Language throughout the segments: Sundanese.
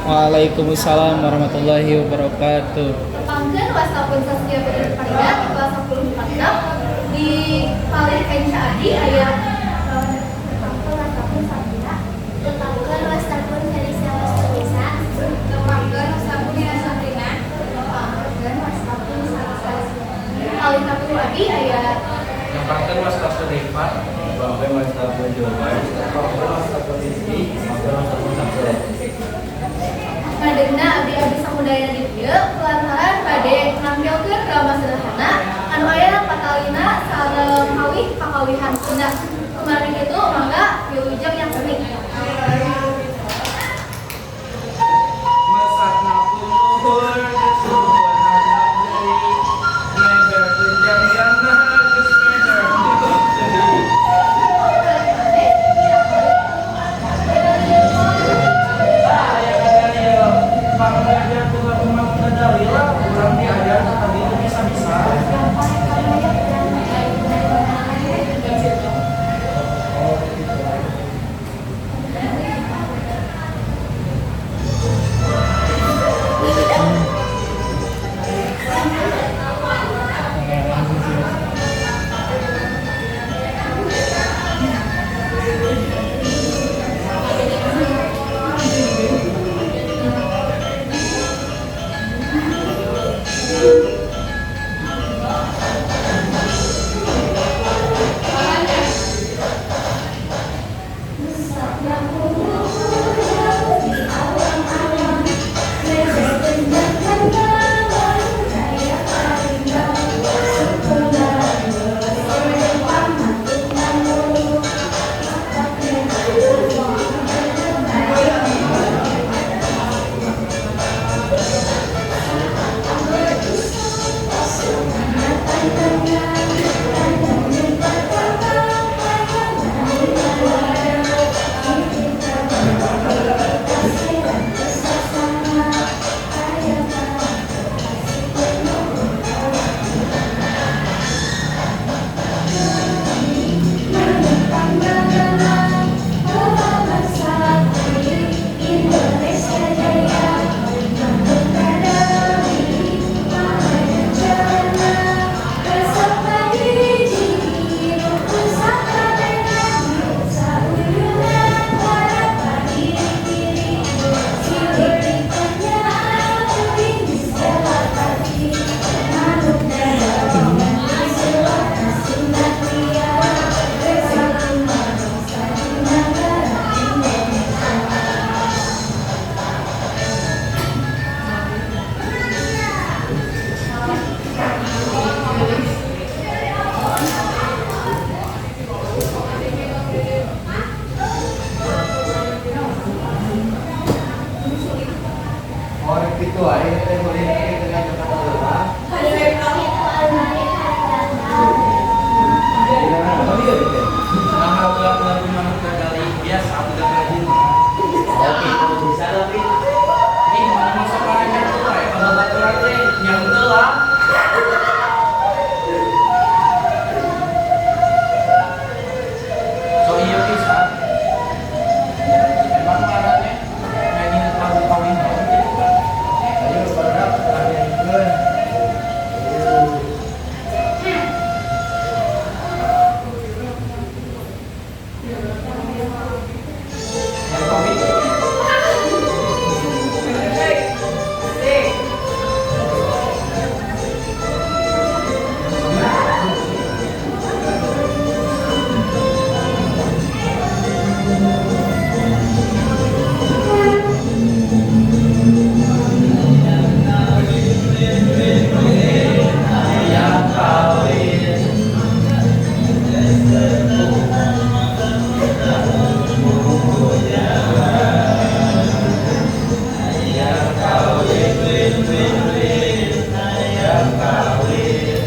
Waalaikumsalam warahmatullahi wabarakatuh. Tepangkeun wasta pun Saskia Putri Farida di kelas 10 46 di palih kenca abdi aya. Tepangkeun wasta pun Sabina. Tepangkeun wasta pun Felisa Wastunisa. Tepangkeun wasta pun Nina Sabrina. Tepangkeun wasta pun Salsa. Palih kapuh abdi aya. Tepangkeun wasta pun Deva. Tepangkeun wasta pun Jovan. Tepangkeun wasta pun Rizky. Tepangkeun wasta pun Samsul. Ngadegna abdi-abdi samudaya di dieu kulantaran bade nampilkeun drama sederhana anu aya patalina sareng kawih kakawihan Sunda. Kumargi kitu, mangga wilujeng yang penting. Mesakna luhur geus luhur handap deui. Meberkeun jangjangna geus meber deui. Ah, aya kadalil. Pang diajarkeun lagu mah kadalil lah, urang diajar ka tadi teu bisa-bisa. Oh, gitu. Oke, langsung sih. Oh, gitu aja teh boleh dengan kata heula. Nah, lagu manuk dadali biasa budak rajin. Oke, kalau bisa tapi Ih, mana masuk karemet tuh wae ka babaturan teh nya henteu lah. So ieu pisan. Emang ngaranna nyanyi lagu kawin naon gitu kan? Ayo barudak ulah nyanyikeun. Yang kawin. Yang kawin. Yang kawin, win, win, win. Yang kawin.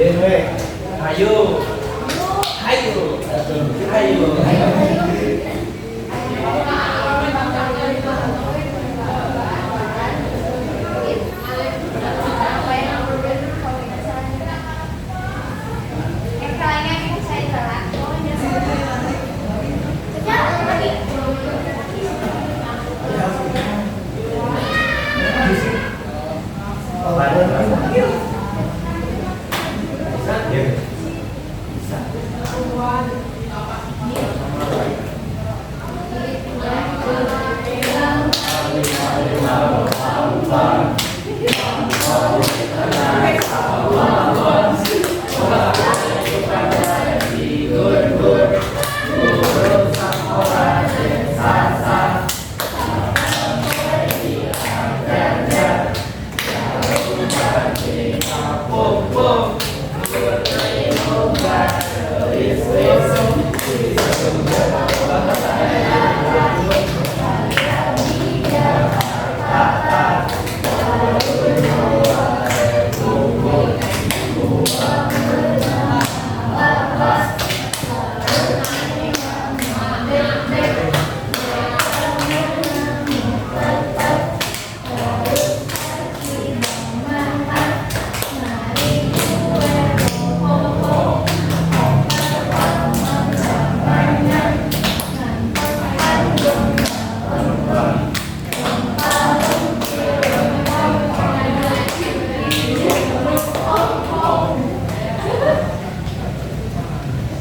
Ulin we. Ayo. Ayo. Ayo.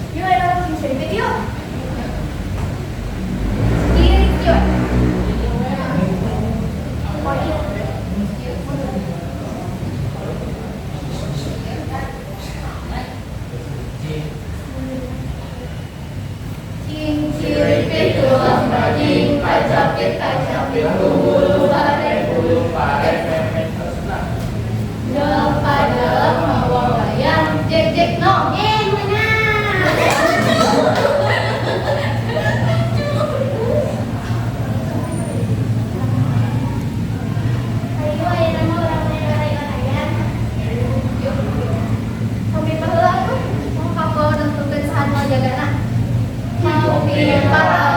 Yuk, ayo cicing yuk. Kiri, yuk. Cing tulang bajing, kacapit kacapit bulu pare Pare Depan dalam mawa wayang, jek jek no. Menang. Ayo, ayo nama orang main oray-orayan. Yuk. Kopi paheula tuh, mau kako nentukeun saha nu jagana. Kopi.